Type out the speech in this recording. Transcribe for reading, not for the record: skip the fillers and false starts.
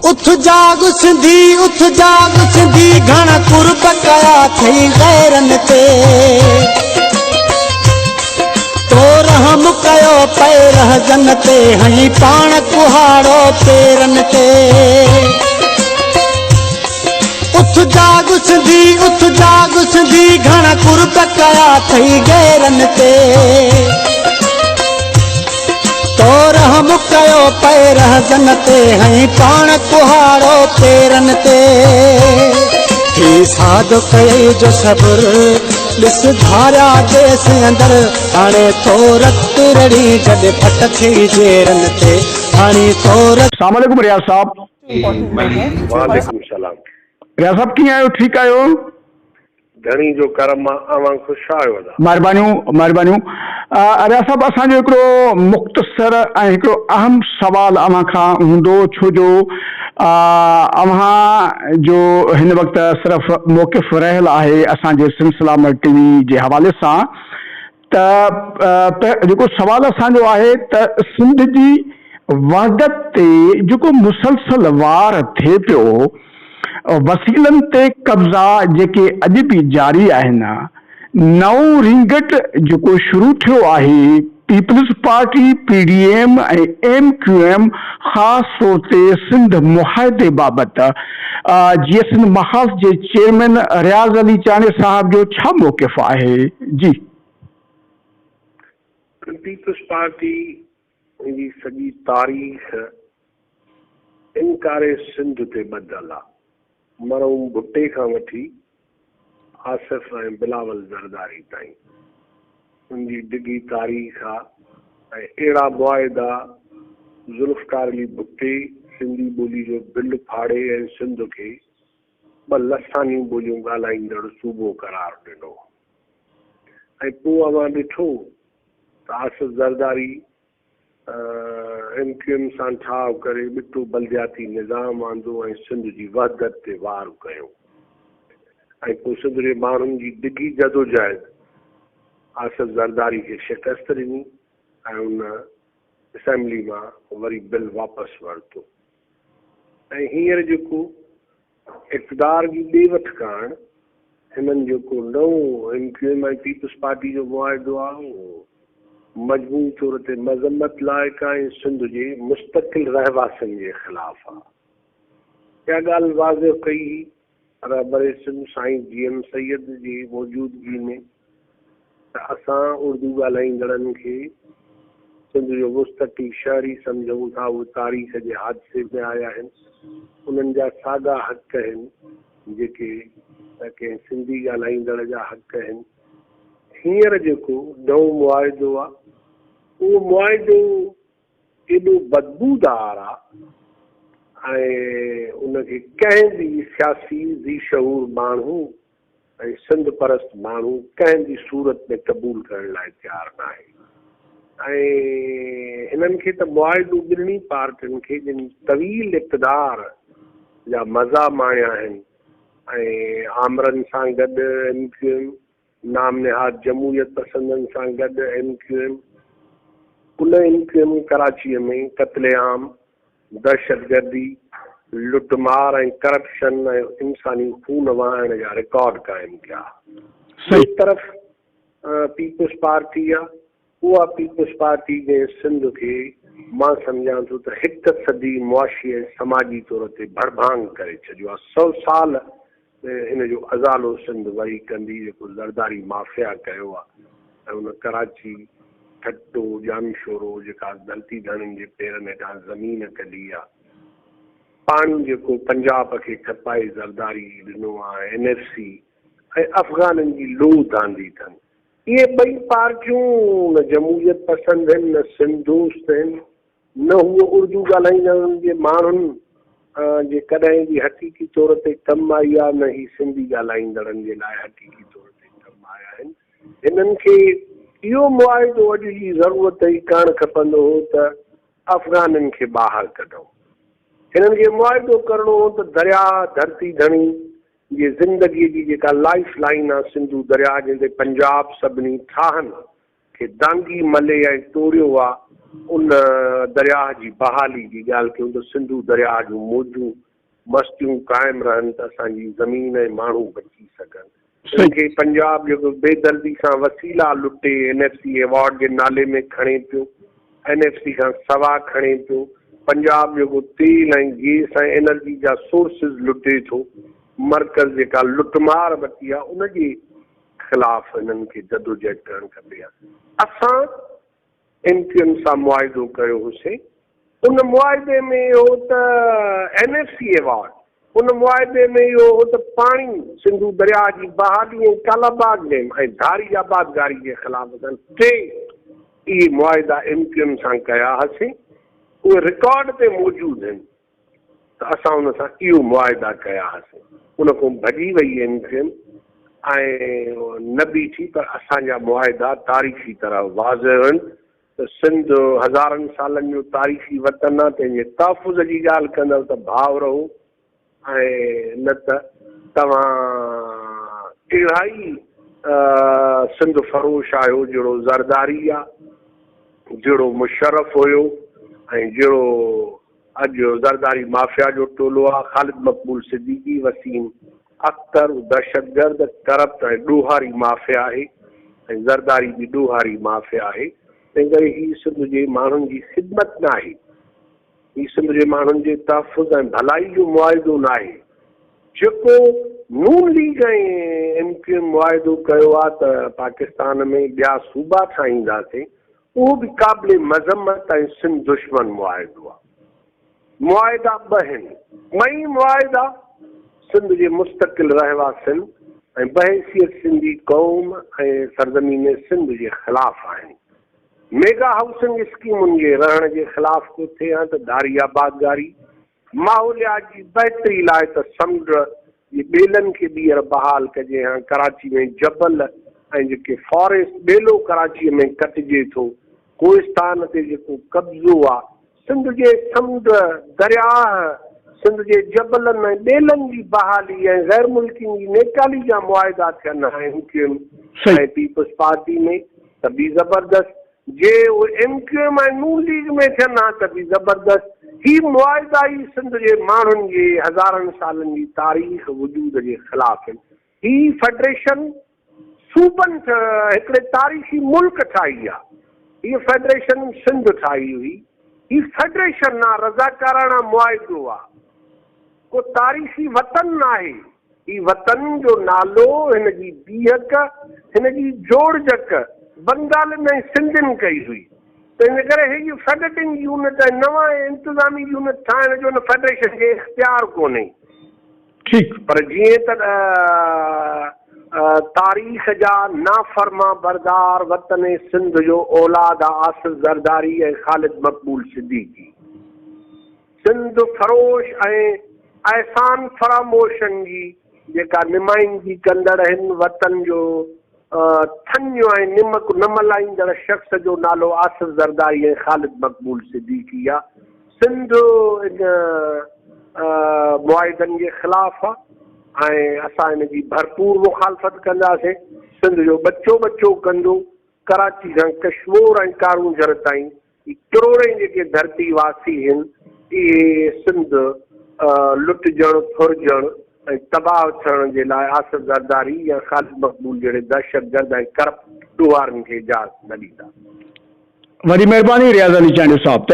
اٿ جاڳ سنڌي اٿ جاڳ سنڌي گهڻا قرب ڪيا اٿئي غيرن تي تو رحم ڪيو پئي رهزن تي هڻي پاڻ ڪهاڙو پيرن تي اٿ جاڳ سنڌي اٿ جاڳ سنڌي گهڻا قرب ڪيا اٿئي غيرن تي تو رحم ڪيو پئي رهزن تي هنئي پاڻ ڪهاڙو پيرن تي. ٿي سادو ڪيئي جو صبر ڏس ڌاريا ديس اندر هاڻي ٿو رت رڙي جڏ ڦٽ ٿئي جيرن تي هاڻي ٿو رت. السلام عليڪم رياض صاحب. وعليڪم السلام. رياض صاحب ڪيئن آهيو ٺيڪ آهيو. ڌڻي جو ڪرم آ اوهان خوش آهيو ادا. مھربانيون مھربانيون رياض صاحب اسان جو ھڪڙو مختصر ۽ ھڪڙو اھم سوال اوھان کان ھوندو ڇو جو اوھان جو ھن وقت صرف موقف رھيل آھي اسان جي سنڌ سلامت ٽي وي جي حوالي سان ته جيڪو سوال اسان جو آھي ته سنڌ جي وحدت تي جيڪو مسلسل وار ٿئي پيو وسيلن تي قبضا جيڪي اڄ به جاري آهن، نئون رينگٽ جيڪو شروع ٿيو آهي، Peoples Party, P D M ۽ M Q M خاص طور تي سنڌ معاهدي بابت جي سنڌ محاذ جي چيئرمين رياض علي چانڊيي صاحب جو ڇا موقف آهي؟ جي. پيپلز پارٽي جي سڄي تاريخ انڪاري سنڌ تي ٻڌل آ. مرحوم ڀٽي کان وٺي آصف ۽ بلاول زرداري تائين ان جي ڊگهي تاريخ آ ۽ اهڙا معاهدا ذوالفقار علي ڀٽي سنڌي ٻولي جو بل ڦاڙي ۽ سنڌ کي ٻه لساني ٻوليون ڳالهائيندڙ صوبو قرار ڏنو ۽ پوء اوهان ڏٺو ته Asif Zardari M Q M سان ٺاهه ڪري ٻٽو بلدياتي نظام آندو ۽ سنڌ جي وحدت تي وار ڪيو ۽ پوء سنڌ جي ماڻهن جي ڊگهي جدوجهد آصف زرداري کي شڪست ڏني ۽ ان اسيمبلي مان وري بل واپس ورتو ۽ هينئر جيڪو اقتدار جي ڏي وٺ ڪاڻ هنن جيڪو نئون M Q M ۽ Peoples Party جو معاهدو آهي اهو مجموعي طور تي مذمت لائق آهي ۽ سنڌ جي مستقل رهواسين جي خلاف آهي. اها ڳالهه واضح ڪئي هئي رهبر سنڌ سائين جي ايم سيد جي موجودگي ۾ ته اسان اردو ڳالهائيندڙن کي سنڌ جو مستقل شهري سمجهون ٿا، اهي تاريخ جي حادثي ۾ آيا آهن، انهن جا ساڳا حق آهن جيڪي ڪنهن سنڌي ڳالهائيندڙ جا حق آهن. هينئر جيڪو نئون معاهدو آهي، اهو معاهدو ايڏو بدبودار آهي ۽ ان کي ڪنهن به سياسي ذي شعور ماڻهو ۽ سنڌ پرست ماڻهو ڪنهن به صورت ۾ قبول ڪرڻ لاء تيار ناهي ۽ هنن کي ته معاهدو ٻنهي پارٽين کي جن طويل اقتدار جا مزا ماڻيا آهن ۽ آمرن سان گڏ ايم ڪيو ايم نام نهاد جمهوريت پسندن سان گڏ ايم ڪيو ايم ان ايم ڪيو ايم ڪراچي ۾ قتل عام دهشتگردي، لٽ مار ۽ ڪرپشن ۽ انساني خون وهائڻ جا رڪارڊ قائم ڪيا. ٻئي طرف پيپلز پارٽي آ، اها پيپلز پارٽي جنهن سنڌ کي مان سمجهان ٿو ته هڪ صدي معاشي ۽ سماجي طور تي ڀڙڀانگ ڪري ڇڏيو آ، سئو سال ان جو ازالو سنڌ وري ڪندي جيڪو زرداري مافيا ڪيو آ ۽ ان ڪراچي، ٺٽو، ڄامشورو جيڪا ڌرتي ڌڻين جي پيرن هيٺان زمين ڪڍي آ، پاڻي جيڪو پنجاب کي کپائي زرداري ڏنو آ ۽ اين ايف سي ۽ افغانن جي لوڌ آندي اٿن. اهي ٻئي پارٽيون نه جمهوريت پسند هن نه سنڌ دوست هن. نه هوء اردو ڳالهائيندڙن جي ماڻهن جي ڪڏهن به حقيقي طور تي ڪم آئي آ نه هي سنڌي ڳالهائيندڙن جي لاء حقيقي طور تي ڪم آيا آهن. هنن کي اهو معاهدو اڄ جي ضرورت ئي ڪرڻ کپندو هو ته افغانين کي ٻاهر ڪڍون. هنن کي معاهدو ڪرڻو هو ته درياهه ڌرتي ڌڻي جي زندگي جي جيڪا لائيف لائين آ سنڌو درياهه جنهن تي پنجاب سڀني ٺاهن کي دانگي ملي ۽ ٽوڙيو آ، ان درياهه جي بحالي جي ڳالهه ڪيون ته سنڌو درياهه جون موجون مستيون قائم رهن ته اسان جي زمين ۽ ماڻهو بچي سگهن. ان کي پنجاب جيڪو بيدردي سان وسيلا لٽي اين ايف سي ايوارڊ جي نالي ۾ کڻي پيو، اين ايف سي کان سوا کڻي پيو، پنجاب جيڪو تيل ۽ گيس ۽ انرجي جا سورسز لٽي ٿو، مرڪز جيڪا لٽمار ورتي آهي ان جي خلاف هنن کي جدوجهد ڪرڻ کپي ها. اسان ايم ڪيو ايم سان معاهدو ڪيو هوسين، ان معاهدي ۾ اهو ته اين ايف سي ايوارڊ، ان معاهدي ۾ اهو هو ته پاڻي، سنڌو درياهه جي بحالي ۽ ڪالاباغ ڊيم ۽ ڌاري آبادگاري جي خلاف اسان ٽي اهي معاهدا ايم ڪيو ايم سان ڪيا هئاسين، اهي رڪارڊ تي موجود هن ته اسان ان سان اهو معاهدا ڪيا هئاسين، ان کان ڀڄي وئي ايم ڪيو ايم ۽ نه بيٺي پر اسان جا معاهدا تاريخي طرح واضح هن ته سنڌ هزارن سالن جو تاريخي وطن آ، تنهن جي تحفظ جي ڳالهه ڪندؤ ته ڀاء رهو ۽ نه ته توهان اهڙا ئي سنڌ فروش آهيو جهڙو زرداري آ، جهڙو مشرف هيو ۽ جهڙو اڄ زرداري مافيا جو ٽولو آ، خالد مقبول صديقي، وسيم اختر دهشتگرد، ڪرپٽ ۽ ڏوهاري مافيا آهي ۽ زرداري به ڏوهاري مافيا آهي، تنهنڪري هي سنڌ جي ماڻهن جي خدمت ناهي، هي سنڌ جي ماڻهن جي تحفظ ۽ ڀلائي جو معاهدو ناهي، جيڪو نون ليگ ۽ ايم ڪيو ايم معاهدو ڪيو آ ته پاڪستان ۾ ٻيا صوبا ٺاهينداسين، اهو به قابل مذمت ۽ سنڌ دشمن معاهدو آهي. معاهدا ٻه هن. ٻئي معاهدا سنڌ جي مستقل رهواسين ۽ بحيثيت سنڌي قوم ۽ سرزمين سنڌ جي خلاف آهن. ميگا هائوسنگ اسڪيمن جي رهڻ جي خلاف ڪو ٿئي هان ته ڌاري آبادگاري ماحوليات جي بهتري لاء ته سمنڊ جي ٻيلن کي ٻيهر بحال ڪجي هان، ڪراچي ۾ جبل ۽ جيڪي فاريسٽ ٻيلو ڪراچي ۾ ڪٽجي ٿو، ڪوهستان تي جيڪو قبضو آ، سنڌ جي سمنڊ، درياهه، سنڌ جي جبلن ۽ ٻيلن جي بحالي ۽ غير ملڪين جي نيڪالي جا معاهدا ٿين ها M Q M ۽ peoples party ۾ ته به زبردست جي اهي ايم ڪيو ايم ۽ نون ليگ ۾ ٿين ها ته به زبردست. هي معاهدا ئي سنڌ جي ماڻهن جي هزارن سالن جي تاريخ وجود جي خلاف آهن. هي فيڊريشن صوبن هڪڙي تاريخي ملڪ ٺاهي آ. هيء فيڊريشن سنڌ ٺاهي هئي. هي فيڊريشن نه رضاڪاراڻا معاهدو آ. ڪو تاريخي وطن ناهي. هي وطن جو نالو، هن جي بيهڪ، هن جي جوڙجڪ بنگالين ۽ سنڌين ڪئي هئي. تنهن ڪري هيء فيڊريٽنگ يونٽ ۽ نوان انتظامي يونٽ ٺاهڻ جو هن فيڊريشن کي اختيار ڪونهي. ٺيڪ. پر جيئن ته تاريخ جا نافرمانبردار وطن سنڌ جو اولاد آصف زرداري ۽ خالد مقبول صديقي. سنڌ فروش ۽ احسان فراموشن جي جيڪا نمائندگي ڪندڙ هن وطن جو ٿڃ ۽ نمڪ نه ملائيندڙ شخص جو نالو آصف زرداري ۽ خالد مقبول صديقي آ. سنڌ ان معاهدن جي خلاف آ ۽ اسان ان جي ڀرپور مخالفت ڪنداسين. سنڌ جو ٻچو ٻچو ڪندو. ڪراچي کان ڪشمور ۽ ڪارونجهر تائين هي ڪروڙين جيڪي ڌرتي واسي هن اهي سنڌ لٽجڻ، ڦرجڻ ۽ تباهه ٿيڻ جي لاء آصف زرداري يا خالد مقبول جهڙي دهشتگرد ۽ ڪرپٽ ڏوهارين کي اجازت نه ڏيندا. وڏي مهرباني رياض علي چانڊيو صاحب. Thank.